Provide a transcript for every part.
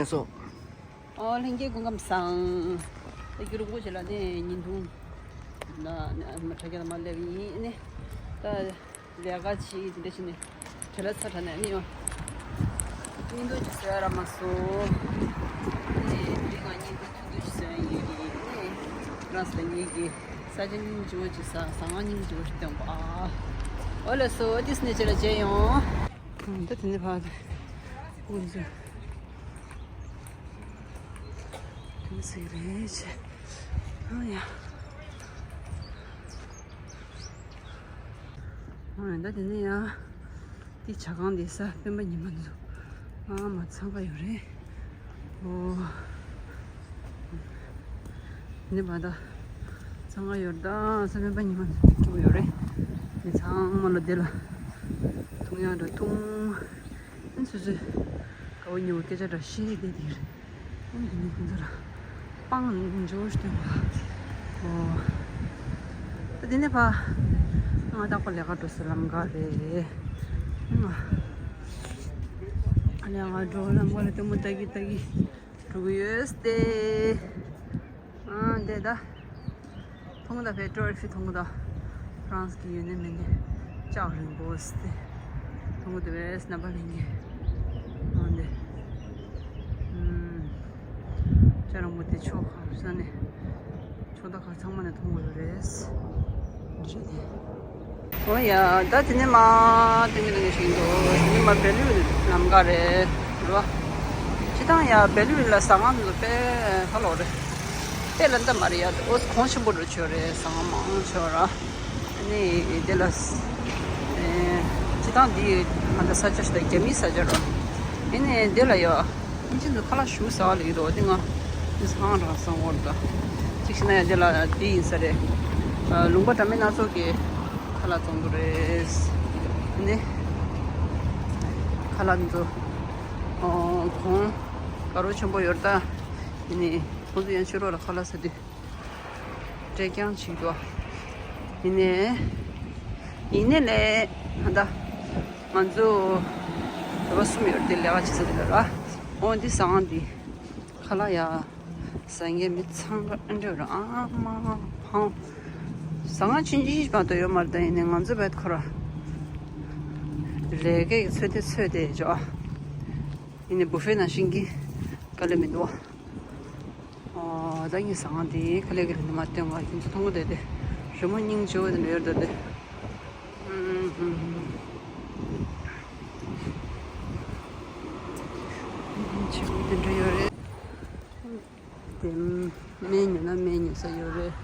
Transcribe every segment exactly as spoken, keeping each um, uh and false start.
སོ། ཨོ་ལྷན་རྒྱས་སྐུ་ཁམས་བཟང་། ད་རྒྱུན་རིང་པོ་ཞིག་ལ་ནས་བརྙན་ཐུང་ན་མ་དྲ་རྒྱ་དང་མ་སླེབས་ཡིན་ནི། ད་ལས་ཀ་ཅིག་དེ་འདྲ་ཞིག་ནས་བྲེལ་ལ་ཚ་དྲགས་ནས་ནི་ཡོང་། བརྙན་ཐུང་ཅིག་བཟོ་ཡ་རག་མ་སོང་། ནས་དེ་རིང་ང་བརྙན་ཐུང་ཐུང་ཐུང་ཞིག་བཟོ་ཡ་ཡིན་ནི། རང་སེམས་ངེད་ཀྱི་ས་ཆ་སྙིང་རྗེ་བོ་ཅིག་ཟ་ཟ་ང་སྙིང་རྗེ་བོ་ཞིག་སྟོན་པ། ཨོ་ལགས་སོ། ཨོ་ཏིས་ནས་ཅི་ལ་མཇལ་ཡོང་། ད་དེ་ནས་ཕར་དགོན་ཟེར། དེ་ཟེར་རེད་ཆེ། ཨ་ཡ། ཨ་ཡ་ད་དེ་ནས་ཡ། དེ་ཇ་ཁང་དེ་ས་སྤེན་པ་ཉི་མ་འདུག་ཨ་མ་འཚང་ཁ་ཡོད་རེད། ཨོ། ནི་བ་ད། ཚང་མ་ཡོད་ད་ས་སྤེན་པ་ཉི་མ་འདུག་སྐྱིད་པོ་ཡོད་རེད། ནི་ཚང་མ་ལ་དེ་ལ། ཐུང་ཡང་འདྲ་ཐུང་། ཨ་སོ་སོའི་དགའ་བོ་ཉེ་བོ་སྐད་ཆ་འདྲ་བཤད་དེ་དེ་རེད། ཨ་འདི་ནི་ཁོང་ཚོ་ལ་སྤང་འཇོག་སྟོན་པ། ཨོ། ད་དེ་ནས་ཕ། ང་རྟག་པར་ལས་ཀ་འགྲོ་སའི་ལམ་ཁ་རེད། ཨ་ལས་ཀ་འགྲོ་ལམ་ཁ་ལ་ལྟད་མོ་ལྟ་གི་ལྟ་གི་འགྲོ་གི་ཡོད་དེ། ཨ་འདི་ད། མཐོང་གི་ད་བེ་ཏྲོ་ཨེ་ཧྥི་མཐོང་གི་ད། ཧྥ་རན་སི་གི་ཡོད་ནི་མིན་ནི་ལྕགས་རིང་པོ་སི་ཏེ། མཐོང་གི་ད་བེ་སི་ནམ་པ་ལེན་གི། འོན་ཏེ། ཨུམ། ལྕགས་རིང་པོ་དེ་ཕྱོགས་གང་ས་ནས། ཕྱོགས་མཐའ་ཁག་ཚང་མ་ནས་མཐོང་གི་ཡོད་རེད། འདི་རེད་དེ། ཨོ་ཡ། ད་དེ་ནས་མ། ཏིང་ཏིང་ཞིག་འདུག་དེ་ནས་མ་བེ་ལུ་ལམ་ཁ་རེད། རེད་བ། སྤྱི་བཏང་ཡ་བེ་ལུ་ལ་ཟ་ཁང་དེ་ཚོ་དཔེ་ཧ་ལོ་རེད། དཔེ་ལ་འདི་མ་རེད་ཡ། ཨོ་གོང་ཆེན་པོ་འགྲོ་ཆོག་རེད། ཟ་ཁང་མང་ཆོག་ར། ཨ་ནི་དེ་ལ། ཨེ། སྤྱི་བཏང་འདི་ང་ད་ས་ཆ་ཞིག་ད་རྒྱ་མིའི་ས་ཆ་ར། ཨ་ནི་དེ་ལ་ཡ། ཨིན་ཇི་ཚོ་ཁ་ལག་ཞུ་ཟ་བ་ལེགས་འདུག་དེ་ང་ཨིན་ཇི་ཧང་རང་སང་བོར་ད། གཅིག་ཤི་ན་ཡ་དེ་ལ་དེ་ཡིན་ས་རེད། ཨ། ལུང་པ་འདྲ་མིན་སྣ་ཚོགས་ཀྱི་ཁ་ལག་བཙོང་གི་རེད། ཨ་ནི། ཁ་ལག་འདི་ཚོ། ཨོ། གོང་དཀར་པོ་ཆེན་པོ་ཡོད་ད། ཨ་ནི་ཁོང་ཚོ་ཡང་ཕྱི་ལོགས་ལ་ཁ་ལག་ཟ་དུས། སྤྲད་རྐྱང་བྱེད་དོ། ཡིན་ནའི། ཡིན་ནའི་ལས། ད་ལྟ། ང་ཚོ། བོད་པ་གསུམ་ཡོད་དེ་ལས་ཀ་བྱེད་ས་དེ་ལ་ར། འོ་འདི་ཟ་ཁང་འདི། ཁ་ལག་ཡ། ཟ་མཁན་མི་ཚང་མ་ཨ་འདྲ་ར་ཨ་མ་ཕང་། ཟ་ཁང་ཆུང་ཆུང་ཞིག་མ་གཏོགས་ཡོད་མ་རེད། ད་ཡིན་ནའི་ང་ཚོ་བད་ཁོ་ར། ལས་ཀའི་ཚོད་དེ་ཚོད་དེ་འཇོག་ཡིན་ནའི་བུ་ཧྥེ་ནང་བཞིན་གྱི་དཀའ་ལས་མི་འདུག་ཨོ། ད་ངས་ཟ་ཁང་དེ་ཁ་ལས་ཀྱི་རིན་མ་སྟོན་ག་ཁྱེད་ཚོ་མཐོང་གི་བསྡད་དེ། རི་མོ་སྙིང་རྗེ་བོ་དེ་འདྲ་ཡོད་བསྡད་དེ། ཨུམ་ཨུམ། ཆེ་བོ་དེ་འདྲ་ཡོད་རེད། དེ་སྨན་ཉོ་ན་སྨན་ཉོ་ས་ཡོད་རེད།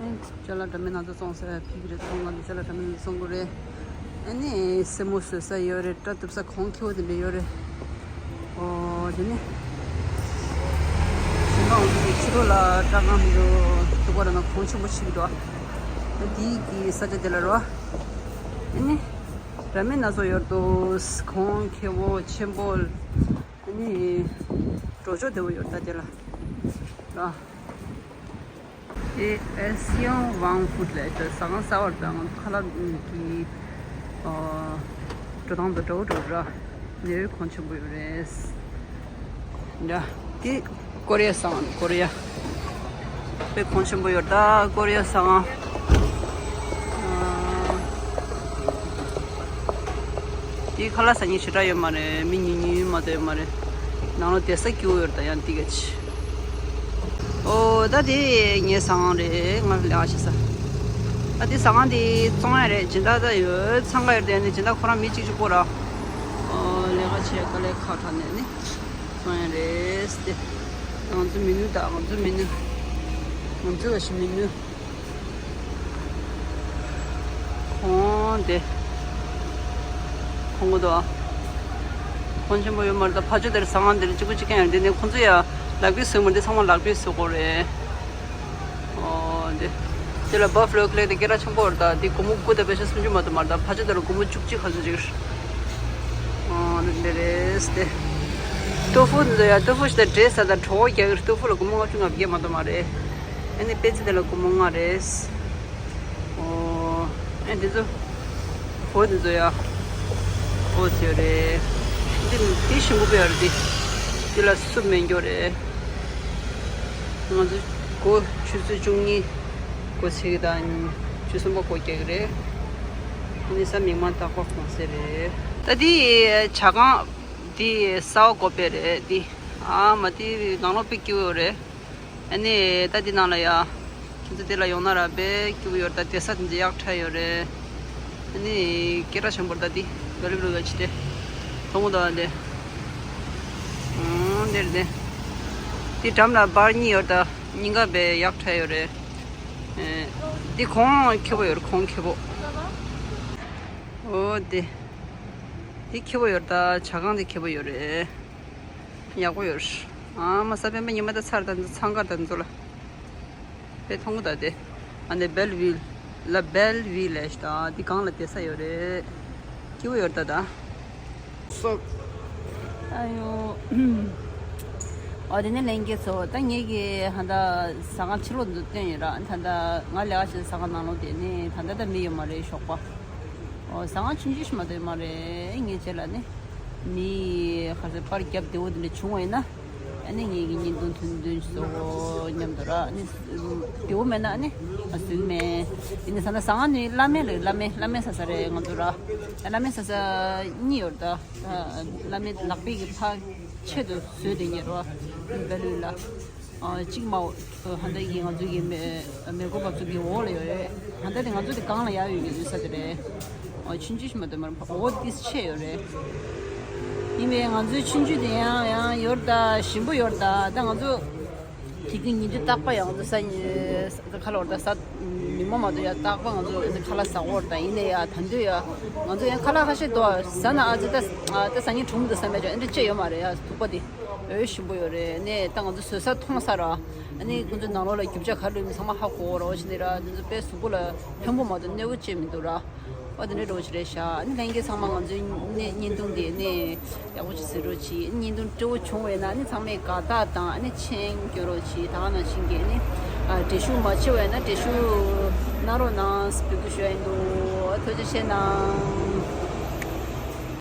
ཨེ། ཅ་ལག་འདྲ་མིན་སྣ་ཚོགས་བཙོང་ས་ཕ་གི་རེད། ཚོང་ཁང་དུ་ཅ་ལག་འདྲ་མིན་བཙོང་གི་རེད། ཨ་ནི་སེན་མོ་བཟོ་ས་ཡོད་རེད། སྐྲ་གཏུབ་ས་གོང་ཁེ་པོ་དེ་འདྲ་ཡོད་རེད། ཨོ། དེ་ནི། ཞིང་ཁ་འོང་དུས་ཕྱི་ལོགས་ལ་སྐྲ་ཁང་དེ་ཚོ་འདུག་པ་ལ་ན་གོང་ཆེན་པོ་ཞིག་འདུག་ཨ། དེའི་གི་ས་ཆ་དེ་ལ་རོ། ཨ་ནི། འདྲ་མིན་སྣ་ཚོགས་ཡོད་འདུག་གོང་ཁེ་པོ་ཆེན་པོ། ཨ་ནི། གྲོ་ཆོག་བདེ་བོ་ཡོད་ད་དེ་ལ། ཨ། དེ་ཨེ་སི་ཡང་ཝང་ཧྥུཌ་ལས་ད་ཟ་ཁང་གསར་པ་དང་ཁ་ལག་གི། ཨ། འགྲོ་སྟངས་དང་འདྲ་བོ་འདྲ་བོ་ར། ནས་གོང་ཆེན་པོ་ཡོད་རེད། འདྲ། དེ་ཀོ་རི་ཡ་ཟ་ཁང་ཀོ་རི་ཡ། དཔེ་གོང་ཆེན་པོ་ཡོད་ད་ཀོ་རི་ཡ་ཟ་ཁང་། ཨ། དེ་ཁ་ལག་ཟ་མཁན་ཞེ་དྲག་ཡོད་མ་རེད། མི་ཉུང་ཉུང་མ་གཏོགས་ཡོད་མ་རེད། ནང་ལོགས་བསྡད་ས་སྐྱིད་པོ་ཡོད་ད་ཡང་ཏིག་ག་ཅིག་ཨོ། ད་དེ་ངའི་ཟ་ཁང་རེད། ང་ལས་ཀ་བྱེད་ས། ད་དེ་ཟ་ཁང་དེ་བཙོང་ཡ་རེད། སྦྱིན་བདག་ད་ཡོད་འཚང་ཁ་ཡོད་དེ་ནི་སྦྱིན་བདག་ཁོ་རང་མི་གཅིག་གཅིག་པོ་ར། ཨོ། ལས་ཀ་བྱེད་དཀའ་ལས་ཁག་དྲགས་ནས་ནི་བཙོང་ཡ་རེད་ཟེར་ཏེ། ང་ཚོ་མི་ནུས་ད། ང་ཚོ་མི་ནུས། ང་ཚོ་ལ་ཞིག་མི་ནུས། གོང་དེ། གོང་གོ་དོ། གོང་ཆེན་པོ་ཡོད་མ་རེད་ད། ཕ་ཇོ་དེར་ཟ་ཁང་དེར་གཅིག་པུ་གཅིག་རྐྱང་ཡང་དེ་ནས་ཁོང་ཚོ་ཡ་ལག་པས་བཟོས་མ་རེད། ཚང་མ་ལག་པས་བཟོ་དགོས་རེད། ཨོ་དེ། དེ་ལ་བྷ་ཧྥ་ལོ་ཀི་ལེག་དེ་སྐད་གྲགས་ཆེན་པོ་རེད་ད། དེ་སྒོར་མོ་དགུ་དང་པེ་ཤ་སུམ་ཅུ་མ་གཏོགས་མ་རེད་ད། ཕ་ཇོ་དེར་སྒོར་མོ་བཅུ་གཅིག་ག་ཚོད་ཅིག་ཨོ་དེ་འདྲ་རེད་དེ། ཏོ་ཧྥུ་འདི་ཚོ་ཡ། ཏོ་ཧྥུ་ཞིག་ད་འབྲས་ཟ་ད་གྲོད་ཁོག་རྒྱག་གི་རེད། ཏོ་ཧྥུ་ལ་སྒོར་མོ་ལྔ་བཅུ་ང་བརྒྱད་མ་གཏོགས་མ་རེད། ཨ་ནི་པེ་ཙི་དེ་ལ་སྒོར་མོ་ལྔ་རེད། ཨོ། ཨེ་འདི་ཚོ། ཧོ་འདི་ཚོ་ཡ། ཧོ་ཟེར་རེད། འདི་འདི་ཞིམ་པོ་དཔེ་ཡོད་རེད་འདི། འདི་ལ་སུ་མེད་འགྱོ་རེད། ང་ཚོ་སྒོ་ཆུ་ཚོད་བཅུ་གཉིས་སྒོ་ཕྱེ་གི་དང་ཆུ་ཚོད་གསུམ་པ་སྒོ་རྒྱག་གི་རེད། ཨ་ནི་ས་མིག་དམར་རྟག་པར་གོང་ས་རེད། ད་འདི་ཇ་ཁང་འདི་གསར་པ་སྒོ་ཕྱེ་རེད་འདི། ཨ་མ་འདི་ནང་ལོགས་དཔེ་སྐྱིད་པོ་ཡོད་རེད། ཨ་ནི་ད་འདི་ནང་ལ་ཡ། ཁྱེད་ཚོ་འདི་ལ་ཡོང་ན་ར་དཔེ་སྐྱིད་པོ་ཡོད་རེད། ད་བསྡད་ས་དེ་ཚོ་ཡག་ཐག་ཡོད་རེད། ཨ་ནི་སྐད་གྲགས་ཆེན་པོ་རེད། ད་འདི་བེ་ལུ་བེ་ལུ་ག་ཅི་དེ། མཐོང་གོ་ད་འདི། ཨང་འདིར་འདི། འདི་འགྲམ་ལ་བར་གཉིས་ཡོད་རེད། ད་གཉིས་ཀ་དཔེ་ཡག་ཐག་ཡོད་རེད། ཨེ། འདི་གོང་ཁེ་པོ་ཡོད་རེད། གོང་ཁེ་པོ། ཨོ་འདི། འདི་ཁེ་པོ་ཡོད་རེད། ད་ཇ་ཁང་འདི་ཁེ་པོ་ཡོད་རེད། ཡག་པོ་ཡོད། ཨ་མ་ས་པཎ་པ་ཉི་མ་ད་ཚར་ད་འདི་ཚང་ཀར་ད་འདི་ཚོ་ལ། དཔེ་མཐོང་གི་ད་དེ། ཨ་ནི་བེལ་ཝིལ། ལ་བེལ་ཝིལ་ལེ་ཤ་ད་འདི་གང་ལ་བསྡད་ས་ཡོད་རེད། སྐྱིད་པོ་ཡོད་ད་ད། སོག་ཨ་ཡོ། ཨོ་དེ་ནས་ལྷན་རྒྱས་ཚོ་ད་ངེད་ཀྱི་ཧ་ད་ཟ་ཁང་ཕྱི་ལོགས་འདུག་སྟོན་ཡོད་ར། ད་ད་ང་ལས་ཀ་བྱེད་ས་ཟ་ཁང་ནང་ལོགས་དེ་ནས་ད་ད་ད་མི་ཡོད་མ་རེད་ཞོགས་པ། ཨོ་ཟ་ཁང་ཆུང་ཆུང་ཞིག་མ་གཏོགས་མ་རེད། ངས་བྱས་ལ་ནི་མི་ག་ཚོད་པར་རྒྱབ་བདེ་བོ་དེ་འདྲ་བྱུང་བ་ཡིན་ན། ཨ་ནི་ངེད་ཀྱི་བརྙན་ཐུང་ཐུང་ཐུང་ཞིག་བཟོ་གོ་སྙམ་དུ་ར། ཨ་ནི་བདེ་བོ་མེད་ན་ཨ་ནི་ང་བཟོས་མེད། ཡིན་ནའི་ས་ན་ཟ་ཁང་ནི་བླ་སྨན་རེད། བླ་སྨན་བླ་སྨན་ཟ་ས་རེད་ང་ཚོ་ར། བླ་སྨན་ཟ་ས་གཉིས་ཡོད་རེད་ད། བླ་སྨན་ལག་པས་ཀྱི་ཕར་ཆེད་དུ་བཟོས་དེ་ཉེ་རོ། བེ་ལུ་ལ། ཨ་གཅིག་མའོ། ཧ་ད་ཡི་ང་ཚོ་གི་མེ་མེ་འཁོར་བ་ཚུགས་ཀྱི་འོག་ལ་ཡོད་རེད། ཧ་ད་དེ་ང་ཚོ་དེ་གང་ལ་ཡར་ཡོད་ཀྱི་ཡོད་ས་དེ་རེད། ཨ་ཆུང་ཆུང་ཞིག་མ་གཏོགས་མ་རེད། འོ་ཏིས་ཆེ་ཡོད་རེད། ཡིན་པས་ང་ཚོའི་ཆུང་ཆུང་དེ་ཡང་ཡང་ཡོད་ད། ཞིམ་པོ་ཡོད་ད། ད་ང་ཚོ་དེ་གི་ཉིན་དུ་རྟག་པ་ཡང་ཚོ་ས་ཉི་ཁ་ལ་ཡོད་ད། ས་ཉི་མ་མ་གཏོགས་ཡ་རྟག་པ་ང་ཚོ་ཁ་ལག་ཟ་གོ་ཡོད་ད། ཡིན་ནའི་ཡ་ད་འདོད་ཡ་ང་ཚོ་ཡང་ཁ་ལག་ཁ་ཤས་འདུག་ཟ་ན། ཨ་ཙི་ད་ད་ཟ་ཉིན་གྲོང་མི་འདུག་ས་མེད་ཅོ་ཨེ་འདྲ་ཅེ་ཡོད་མ་རེད། ཡ་ཐུག་པ་དེ། འོས་ཞིམ་པོ་ཡོད་རེད། ནས་ད་ང་ཚོ་བཟོ་ས་མཐོང་ས་ར། ཨ་ནི་ཁོང་ཚོ་ནང་ལོགས་ལ་རྒྱུ་ཆ་ག་རེ་ཡོད་མེད་ཚང་མ་ཧ་གོ་ར། འོ་ཕྱི་ནས་ར་འདི་ཚོ་དཔེ་གཟུགས་པོ་ལ་ཕན་པོ་མ་གཏོགས་གནོད་པོ་ཅི་མི་འདུག་ར། ཨོ་དེ་འདྲ་འགྲོ་ཆི་རེད་ཤག་ཨ་ནི་ལྷན་རྒྱས་ཚང་མ་ང་ཚོའི་ནས་བརྙན་ཐུང་དེ་ནས་ཡག་པོ་ཅིག་གཟིགས་རོགས་གྱིས། ཨ་ནི་བརྙན་ཐུང་སྤྲོ་བོ་བྱུང་བས་ན་ཨ་ནི་ཚང་མས་དགའ་རྟགས་དང་ཨ་ནི་མཆན་སྐྱོན་རོགས་གྱིས། ད་ག་ནང་བཞིན་གྱི་ཨ་ནི་ཨ་འགྲེལ་བཤད་མ་བྱས་པས་ན་འགྲེལ་བཤད་གནང་རོགས་གནང་ཟེར་འབོད་སྐུལ་ཞུ་ཡ་ཡིན་འདུག་ཐུགས་རྗེ་ཆེ་གནང་།